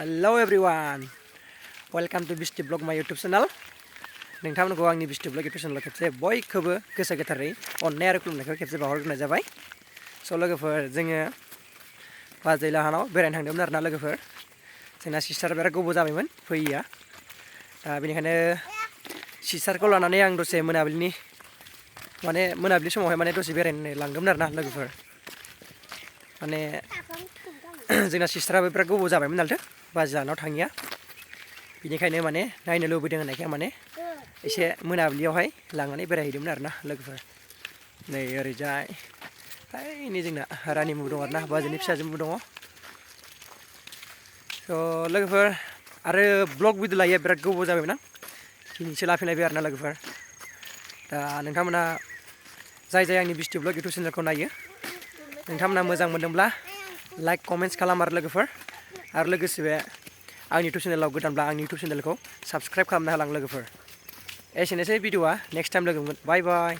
Hello everyone, welcome to BISTI blog my YouTube channel. नोंथांमोनखौ आंनि BISTI blog YouTube channel खेबसे बयखौबो गोसो गोथारै अननाय आरो खुलुमनायखौ खेबसे बावहरग्रोनाय जाबाय। स' लोगोफोर जोङो बाजै लाहानाव बेरायनो थांदोंमोन आरोना लोगोफोर। जोंना सिस्टार बिराद गोबाव जाबायमोन फैयैया। दा बेनिखायनो सिस्टारखौ लानानै आं दसे मोनाबिलि समावहाय दसे बेरायनो लांदोंमोन आरोना लोगोफोर। जोंना सिस्टाराबो बिराद गोबाव जाबायमोन नालाय बाजै लाहानाव थाङिया। बिनिखायनो नायनो लुबैदों होननायखाय एसे मोनाबिलियावहाय लांनानै बेरायहैदोंमोन आरोना लोगोफोर। नै ओरैजाय नै जोंना रानिमु दं आरोना बाजैनि फिसाजोबो दङ। स' लोगोफोर आरो ब्लग भिडिअ लायो बिराद गोबाव जाबायमोन आं दिनैसो लाफिनलायबाय आरोना लोगोफोर। दा नोंथांमोना जाय आंनि BISTI blog YouTube channelखौ नायो नोंथांमोना मोजां मोनदोंब्ला लाइक कमेन्ट्स खालाम आरो लोगोफोर। आरो लोगोसे आंनि YouTube channelआव गोदानब्ला आंनि YouTube channelखौ साबस्क्राइब खालामना होलां लोगोफोर। एसेनोसै भिडिअआ नेक्स्ट टाइम लोगो मोनगोन। बाय बाय।